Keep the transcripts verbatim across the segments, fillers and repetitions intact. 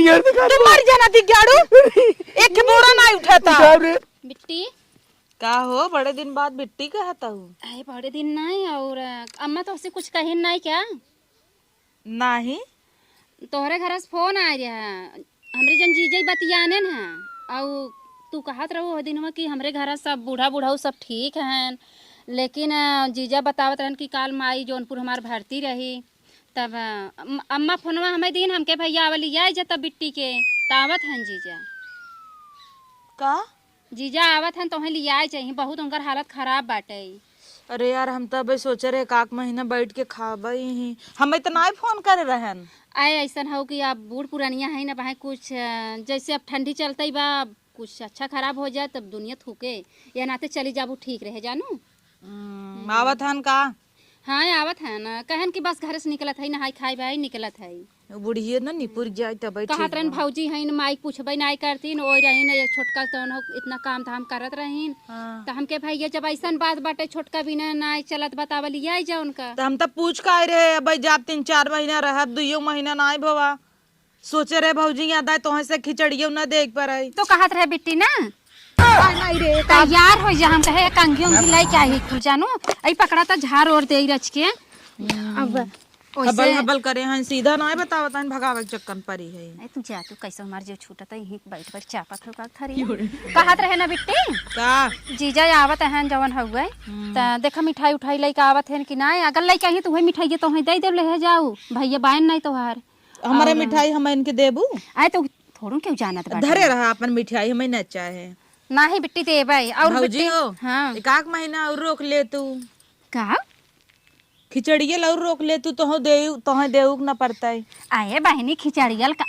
यार, दिखा तू दो। मर जाना दिग्गाड़ू। एक बोरा नाहीं उठाता। उठाओ रे। बिट्टी। का हो, बड़े दिन बाद बिट्टी कहत हऊ? अरे, बड़े दिन नाहीं, और, अ, अम्मा तोहसे कुछ कहिन नाहीं का? नाहीं। तोहरे घर से फोन आए रहा, हमरे जन जीजा बतियाने न, अउ तू कहत रहू ओ दिनवा कि हमरे घर सब बूढ़ा बूढ़ऊ सब ठीक हन, लेकिन, अ, जीजा बतावत रहन कि काल माई जौनपुर हमार भर्ती रही, तब, अ, अम-, अम्मा फोनवा हमें दीन, हमके भैया आवल लिया जा तब बिट्टी के, त आवत हन जीजा। का? जीजा आवत हन, तोहे लियाए चाहिए, बहुत उनकर हालत खराब बाटे। अरे यार, हम त अबे सोचे रहे, एकाक महीना बैठ के खाबे ही। हमें त नाहीं फोन करे रहन। आए, ऐसन हो कि आप बूढ़ पुरनिया है ना, भाई कुछ, अ, जैसे अब ठंडी चलते बा, कुछ अच्छा खराब हो जाए, तब दुनिया थूके, या नाते चली जाबू, ठीक रहे, जानू। हम्म, आवत हन का? हाँ, आवत है ना। कहन कि बस घर से निकलत है, नहाई खाई भाई निकलत है। उ बुढ़िए ना निपुर जाए तब कहत रहन भौजी हईन, माई पूछबे नाई करतीन, ओई रहीन, ये छोटका जौन हो इतना काम धाम करत रहीन। हाँ। त हमके भैया जब ऐसन बात बाटे, छोटका बिना नाई चलत, बतावल लिया जा उनका। त हम त पूछ के आए रहे, अब जाब तीन चार महीना रहब, दुइयो महीना नाई भवा। सोचे रहे भौजी याद आए, तोहे से खिचड़ियो न देख पर आई। तो कहत रहे बिट्टी ना। आ, नहीं रे, का तैयार हो जा, हम कहे कंघी उंघी लाई के आई कुल जानू। आई पकड़ा त झार ओर दे रच के। अब हबल ओइसे हबल करे हैं, सीधा ना बतावत हैं, भगावे के चक्कर में पड़ी है। ए, तू जा, तू कैसे हमार जीव छूटत है, यहीं बैठ बैठ चापत हो का थरी। कहत रहे ना बिट्टी। का? जीजा आवत हैं जवन हउए। हम्म। त देखा मिठाई उठाई लइके आवत हैं कि ना, अगर लइके आई तो वही मिठाई तोहे दे दे, ले जाऊ। भैया बायन नहीं तोहार। हमरे और मिठाई हम इनके देबू? आए तो थोड़ू केहू जानत बाटे। धरे रहा अपन मिठाई, हमें ना चाहे। नाही बिट्टी देबै। और भौजी बिट्टी हो, हाँ। एकाक महीना और रोक ले तू। का? खिचड़ियल और रोक ले तू, तोहो देउ, तोहे देउक न पड़तै। आए बहिनी, खिचड़ियल का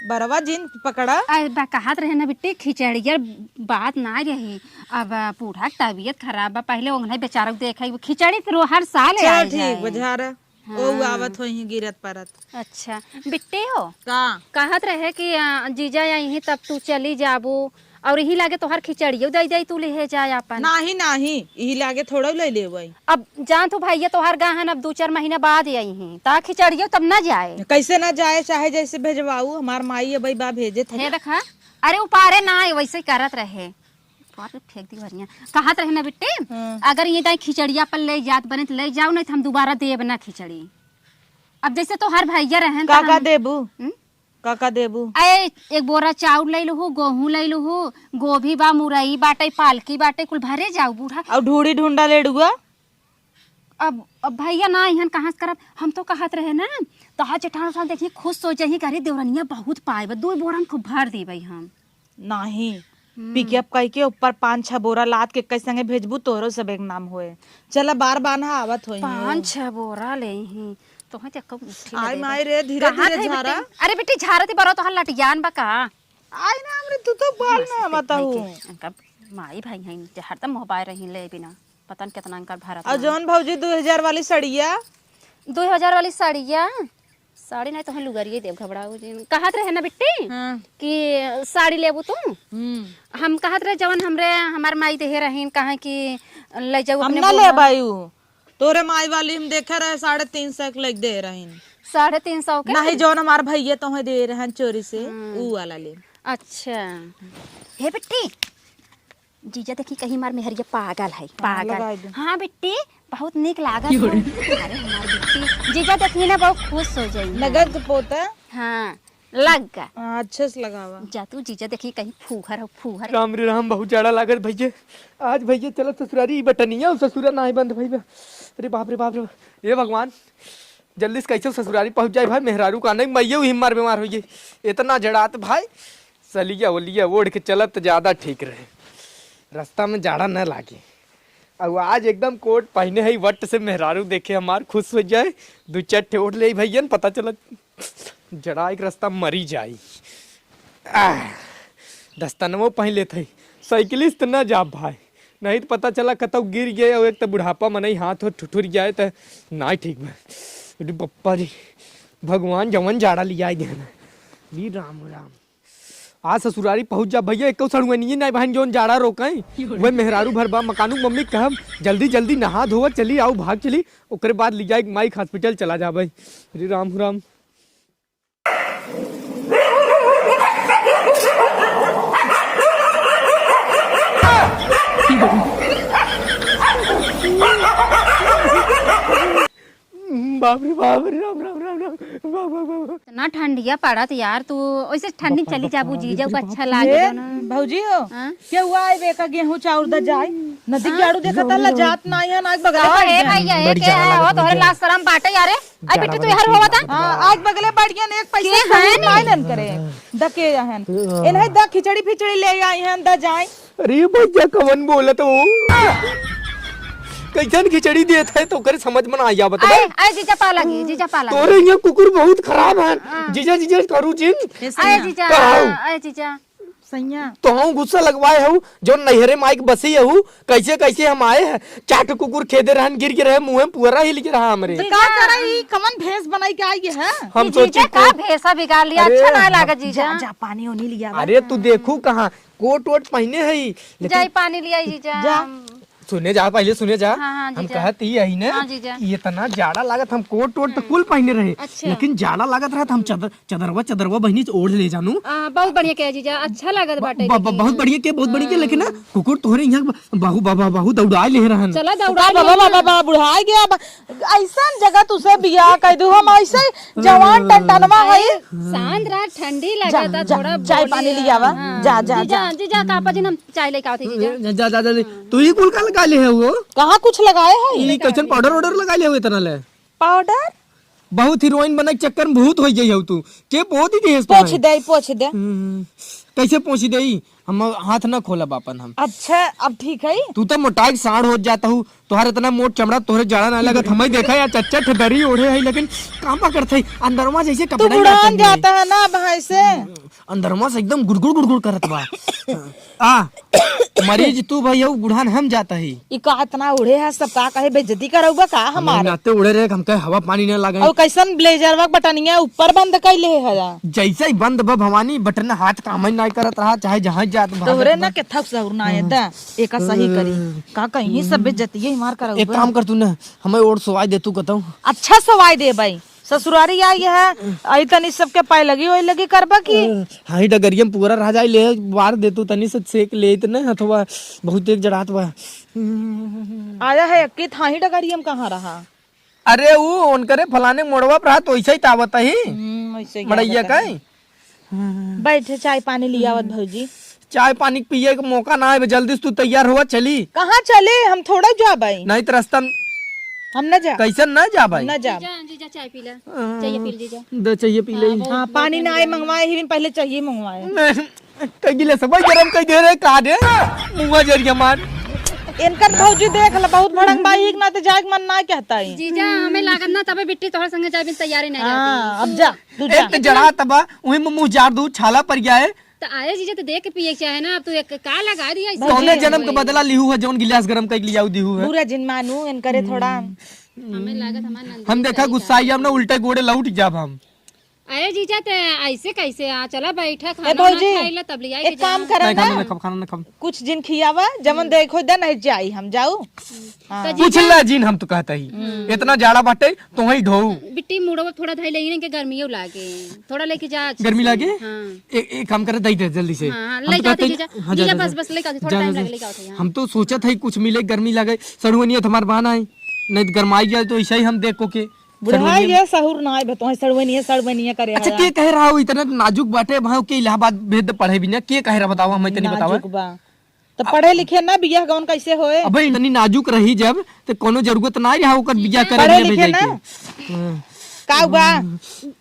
बरवा जिन पकड़ा। अरे बा, कहत रहे ना बिट्टी, खिचड़ियल बात ना रही। अब बूढ़ा के तबीयत खराब बा, पहले ओंघने बेचारा के देखे, वो खिचड़ी तो हर साल चलो आए ठीक जाए। बुझारा। ओ, हाँ। आवत होइहीं गिरत परत। अच्छा, बिट्टी हो। का? कहत रहे कि, आ, जीजा अइहीं तब तू चली जाबू, और यही लागे तोहार खिचड़ियो दई दई तू लिहे जाए आपन। नाही, नाही, यही लागे थोड़ा ले लेवई। अब जान तू भैया तोहार गहन अब दू चार महीना बाद अइहीं, ता खिचड़ियो तब ना जाए। कैसे ना जाए, चाहे जैसे भेजवाऊ, हमार माई अबई बा भेजे थे। हे देखा, अरे उपारे ना आए, वैसे ही करत रहे। बाप रे, फेंक दी भरिया। कहत रहे ना बिट्टी, हाँ। अगर ये दाई खिचड़िया पर ले जात बने तो ले जाओ, नहीं तो हम दोबारा देब ना खिचड़ी। अब जैसे तोहार भैया रहन, का तो का हम देबू? हम्म? का का देबू? ए, एक बोरा चाउर ले लूहू, गोहूँ ले लूहू, गोभी बा, मुरई बाटे, पालकी बाटे, कुल भरे जाऊ बूढ़ा। और ढूढ़ी ढूंढा लेडुआ? अब, अब भैया ना अइहन, कहाँ से करब? हम तो कहत रहे ना, तोहार जेठान साहब देखिए खुश हो जाइए, कहे देवरनिया बहुत पाए बा, दो बोरन खूब भर देबै हम। नाही, हम्म। पिकअप कइके ऊपर पाँच छह बोरा लाद के कई संगे भेजबू, तोहरो सब एक नाम होए। चला बार बान्हा आवत होई। पाँच छह बोरा ले ही, तोहे ते कब उठी ना आई देबै। माई रे, धीरे कहाँ धीरे थे झारा। बिट्टी? अरे बिट्टी, झारत ही बरो, तोहार लटियान बा का? आई ना हमरे, तू तो बाल ना बताऊ। इनका माई भाई हैं, जे हरदम मोहबाए रही ले बिना। पता न कितना इनकर भारत और में। जौन भौजी दो हजार वाली सड़िया? दो हजार वाली सड़िया? साड़ी नहीं तो हम लुगरिये देब, घबराऊ जिन। कहत रहे ना बिट्टी हाँ। कि साड़ी लेबू तू? हम्म। हम कहत रहे जवन हमरे, हमार माई देहे रहीन, कहा कि ले जाऊ हम अपने ना बोरा। ले बायू। तोरे माई वाली हम देखे रहे साढ़े तीन सौ के लेके दे रहीन। साढ़े तीन सौ के? नहीं, जौन हमार भैया तोहे दे रहन चोरी से, हम्म। ऊ वाला ले। अच्छा। हे बिट्टी, जीजा देखी कहीं हमार मेहरिया पागल है, पागल। लगाई दे। हाँ बिट्टी, बहुत नीक लागत हो। अरे हमार बिट्टी, जीजा देखी ना बहुत खुश हो जाई। नगद के पोता। हाँ, लग गा। हाँ, अच्छे से लगावा। जा तू जीजा देखी कहीं फूहर हो, फूहर। राम रे राम, बहुत जाड़ा लागत भैया। आज भैया चलत ससुरारी, ई बटनिया ससुरा नाही बंद भैया। अरे बाप रे बाप रे, ए भगवान, जल्दी से कैसे ससुरारी पहुँच जाए भाई। मेहरारू का नहीं, मैये हिम्मार बीमार हो गई, इतना जड़ात भाई। सलिया वलिया ओढ़ के चलत त ज्यादा ठीक रहे, रास्ता में जाड़ा न लागे। अब आज एकदम कोट पहने है, वट से मेहरारू देखे हमार खुश हो जाए, दो चार ठे ओढ़ ले भैया न, पता चला जड़ा एक रास्ता मरी जाई। आह, दस्तानवो पहन लेत है, साइकिलिस्ट ना जा भाई, नहीं तो पता चला कतौ गिर गए और एक तो बुढ़ापा मनई हाथ हो ठुठुर जाए तो ना ठीक बा। अरे बप्पा रे, भगवान जवन जाड़ा लिया देना। वीर राम राम। आज ससुरारी पहुँच जा भैया, एको सड़ुआनिये नाई बहन जौन जाड़ा रोकइ। वह मेहरारू भर बा, मकानू मम्मी कहब, "जल्दी जल्दी नहा धोवा चली, आऊ भाग चली, ओकरे बाद ली जाए माई के हॉस्पिटल चला जाबे।" अरे राम राम। बाप रे बाप रे, राम, राम, राम, राम, बाप, बाप, बाप। इतना ठंडिया पड़त यार, तू ओइसे ठंडी चली जाबू जीजा, अच्छा लागे ए, ना। भौजी हो, हाँ? केहू आए बेका गेहूं चाउर द जाए, नदी के आड़ू देखा ता, लजात ना है, ना बगल अरे, ए भैया, ए, बड़ी के जाड़ा है, लागत हो, तोहरे बा। लाज शरम बाटे यारे। आई जाड़ा बिट्टी, तू बड़ी यार होवा ता। हाँ, आज बगले बढ़िया ने एक पैसा के है नहीं? नहीं लेन करे। द के आहन। हाँ। इन्हें द खिचड़ी फिचड़ी ले आई हन, द जाए। अरे भैया, कवन बोलत हो? कैसन खिचड़ी देत है, तो ओकरे समझ में ना आया, बता। आए, आए जीजा पा लगी, जीजा पा लगी। तोरे यहाँ कुकुर बहुत खराब है। हाँ। जीजा, जीजा करू जिन। ए आए सैया। जीजा, कहाँ हो? आए जीजा। सैया। तो हम गुस्सा लगवाए हूँ, जो नैहरे माइक बसी हूँ, कैसे कैसे हम आए हैं, चाट कुकुर खेदे रहन, गिर गिर रहे, मुँह में पुअरा हिल गिर रहा हमरे। तो का करे, ई कवन भेष बनाई के आई है? हम ये सोची जीजा का को भेषा बिगाड़ लिया, अरे, अच्छा ना लागा जीजा। जा, जा, पानी ओनी लिया। अरे, तू देखू कहाँ, कोट वोट पहने है, लेकिन जाई पानी लिया जीजा। जा। सुने जा, पहले सुने जा। हाँ, हाँ, हम जीजा। कहत ही यही ने हाँ, जीजा। कि इतना जाड़ा लागत, हम कोट वोट तो कुल पहने रहे, अच्छा। लेकिन जाड़ा लागत रहा तो हम चदर, चदरवा, चदरवा बहिनी से ओढ़ ले जानू। आ, बहुत बढ़िया किया जीजा, अच्छा लागत ब-, बाटे ब-, ब-, लेकिन। बहुत बढ़िया के, बहुत बढ़िया के, हाँ। लेकिन ना कुकुर तोहरे यहाँ ब-, बहु, ब-, ब-, बहु दौड़ाए ले रहन। चला दौड़ा बाबा, ले बाबा, ना। बाबा, बुढ़ाए गया बा। ऐसन जगह तुसे बियाह कर दू, हम ऐसे जवान टनटनवा है। अरे, शांत रहा, ठंडी जा, लगता, जा, थोड़ा चाय बोली, पानी ले आवा। हाँ। जा, जा, जीजा, जा। जीजा, का पाजी हम चाय लेके आवत है, जीजा। जा, जा, जा, जा। तू ही कुल का लगा ले है वो? कहाँ कुछ लगाए है? ई कैसन पाउडर वाउडर लगा ले हो इतना ले? पाउडर? बहुत हीरोइन बने के चक्कर में भूत हो जाई हो तू। के पोत ही देस पोछ तोहे? दे, पोछ दे। हम्म, कैसे पोछ देई? हम हाथ ना खोलब आपन हम। अच्छा, अब ठीक है? तू तो मोटाई के साँड़ हो जाता हूँ, तोहर इतना मोट चमड़ा, तोहरे जाड़ा ना लगत। हमें देखा यार, चच्चा ठेदरी ओढ़े है, लेकिन काम का करते है? अंदरवा जैसे तू कपड़ा ही ना बुढ़ान पहने। जाता है ना भाई से। अंदरवा से एकदम गुड़गुड़ गुड़गुड़ करत बा। आ, मरीज तू भाई, ऊ बुढ़ान हम जाता ही। ई का इतना उड़े है, सब का कहे, बेइज्जती करउबा का हमार? नाते उड़े रहे, हम कहे हवा पानी ना लागे। और कैसन ब्लेजरवा के बटनिया ऊपर बंद कैले है? जैसे ही बंद बा भवानी, बटन हाथ काम ही ना करत रहा, चाहे जहाँ जात भागत तोहरे बा। ना के थक सहूर ना है, दा, एका सही करी। का कहीं सब बेइज्जती ही मार करउबा। एक काम कर तू ना, हमें और सोवाई दे तू कतऊ। अच्छा सोवाई दे भाई, ससुरारी आई है, आई तनी सबके पाए लगी, ओए लगी करबा की? अ, हाई डगरिया में पुअरा रह जाई, ले बार दे तू तनी से सेक ले, इतने हथवा बहुत तेज जड़ात बा। आया है कि थाही डगरिया में कहाँ रहा? अरे ऊ उनकरे फलाने मोड़वा पर रहा, तो ऐसे ही तावत ही। हम्म, ऐसे ही मड़ैया तावत का ही। ही। बैठे, चाय पानी लियावत भौजी। चाय पानी के पिए के मौका ना आवे, जल्दी से तू तैयार होवा, चली। कहाँ चली? हम थोड़ा जाबै। नहीं तो रास्ता में हम ना जा। कैसन ना जाबै? हम ना जा। जीजा, जीजा, चाय पी ले। हाँ। चाहिए पी ले, जीजा। दे, चाहिए पी ले। हाँ, बहुत, हाँ, बहुत पानी ना आए, बढ़िया। मंगवाए ही, पहले चाहिए मंगवाए। नहीं, कई गिलास भाई गरम कई दे रहे, का दे? मुँह जरिया मार। इनकर भौजी देख ले, बहुत भड़ंग बा, एक ना तो जाए के मन ना कहता है। जीजा, हमें लागत ना तबे बिट्टी तोहर संगे जाए बिन तैयारी नहीं हाँ, रहती। अब जा। तू जा। एक तो जड़ा तबा, वहीं में मुँह जार दू, छाला पर गया है। त आए जीजा, त देख के पिए के चाहे ना, अब तू एक का लगा दिया ऐसे? कौने जन्म के बदला लिहू है, जौन गिलास गरम कइके लियाऊ दिहू है? बुरा जिन मानू, इनकरे थोड़ा। हमें लागत हमार नंदी हम देखा सही गुस्सा आई, हम ना उल्टे गोड़े लौट जाब हम। अरे जीजा, त ऐसे कैसे? आ, चला बैठा, ए खाना वाना भौजी, खाई ला, तब लियाई एक के काम जा। करा नहीं, ना। खाना नहीं खाब, खाना नहीं खाब। कुछ जिन खियावा, जमन देखो दे नहीं जाई हम, जाऊ। हाँ। त जीजा कुछ ला जिन, हम तो कहता ही। इतना जाड़ा बाटे, तो वहीं ढोऊ। बिट्टी मुड़ो थोड़ा धई लेई, इनके गर्मियों लागे। थोड़ा लेके जा अच्छे गर्मी से। लागे? हाँ। ए-, एक काम करे, दई दे जल्दी से। हाँ, हाँ, हम ले तो जाते कहते जीजा। हाँ, जा, जीजा, जा, बस, जा। बस, लेके आओ, थोड़ा जा, टाइम जा, लगे, जा। लेके आओ, हाँ। हम तो सोचत है कुछ मिले, गर्मी लागे, सड़ुअनिया तो हमार बहाना है, नहीं तो गरमाई जाए तो ऐसा ही हम देखो के बुढ़ाई सड़ुअनिया। ये सहूर ना आए, बतौए सड़ुअनिया, सड़ुअनिया करे अच्छा, हया। के कह रहा हो इतना नाजुक बाटे, भाई के इलाहाबाद भेज दे पढ़े भी ना, के कह रहा बतावा, हमें तनी बतावा। नाजुक बा। त पढ़े लिखे ना, बियाह गौन कैसे होए? अबे इतनी नाजुक रही जब, त कोनो जरूरत ना रहा ओकर बियाह करे पढ़े में लिखे भेजे ना। के। हाँ। का हुआ?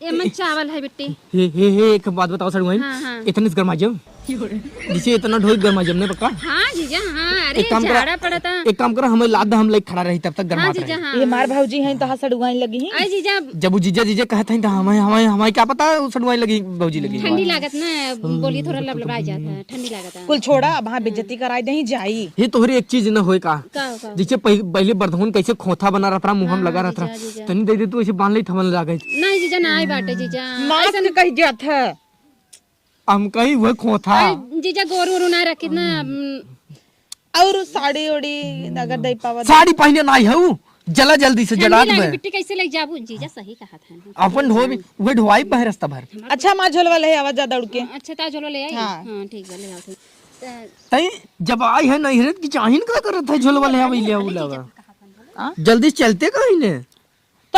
एमन चावल है बिट्टी। हे, हे, हे, एक बात बताओ सड़ुआइन। हाँ, हाँ। इतने से गरमा जाओ। जिसे इतना ढोई गरमा जाओ, नहीं पक्का? हाँ जीजा, हाँ, अरे एक काम करा, जाड़ा पड़ता। एक काम करा, हमें लाद, हम लाइक खड़ा रही तब तक गरमा हाँ जीजा, रही। हाँ। ये मार भौजी हैं तो हाँ सड़ुआइन लगी ही। अरे जीजा। जब वो जीजा, जीजा कहत हैं तो हमें, हमें, हमें क्या पता वो सड़ुआइन लगी, भौजी लगी। ठंडी लागत ना, बोली थोड़ा लबलबाई जाता है, ठंडी लागत है। कुल छोड़ा, अब हाँ बेइज्जती कराई दही जाई। ये तोहरी एक चीज न होए का? का, का? जैसे पह-, पहले बरधौन कैसे खोथा बना रहत रहा, मुँह में हाँ, लगा रहत रहा। जीजा, जीजा। तनी दे दे तू ऐसे बांध ले थमन लागे। नहीं जीजा, ना आई बाटे जीजा। मास्क ऐसन कह जात है। हम कही वो खोथा। अरे जीजा, गोरू ओरू ना रखी ना, हम्म। और साड़ी ओड़ी अगर दे पावा तो। साड़ी पहने ना आई हऊ, जला जल्दी से ठंडी जलात लागे, बे। बिट्टी कैसे ले जाबू? जीजा सही कहत है। अपन ढोई, वे ढोई पहरस त भर। अच्छा, माँ झोलवा ले आवा जा दौड़ के। अच्छा, ता झोलवा ले आई? हाँ। हाँ, ठीक बा, ले आओ, ठीक। तई जब आई है नैहरे की चाहिन का करत है झोलवा ले आवे ले आवे लावा। हाँ? जल्दी चलते कहीं ने। त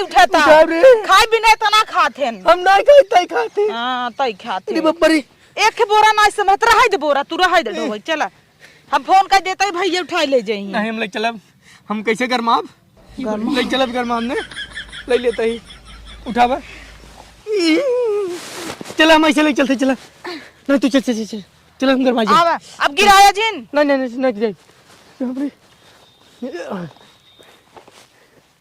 नहीं उठाता। उठाओ रे। खाए बिना इतना खात हैं। हम नहीं खाए, तई खाते। हाँ, तई खाते। अरे बाप रे। एक बोरा नहीं समझत, रहे दे बोरा, तू रहे दे ढोवे, चला। हम फोन कर देते ही भैया उठाई ले जाइए। नहीं, हम ले चलब। हम कैसे गरमाब? गरमाब। ले चलब गरमाब ने। ले लेते ही। उठावा। चला, हम ऐसे ले चलते, चला। नहीं, तू चल, चल, चल, चल। चला, हम गरमा जाए। आवा, अब गिराया जिन। नहीं, नहीं, नहीं, नहीं गिराई। बाप रे।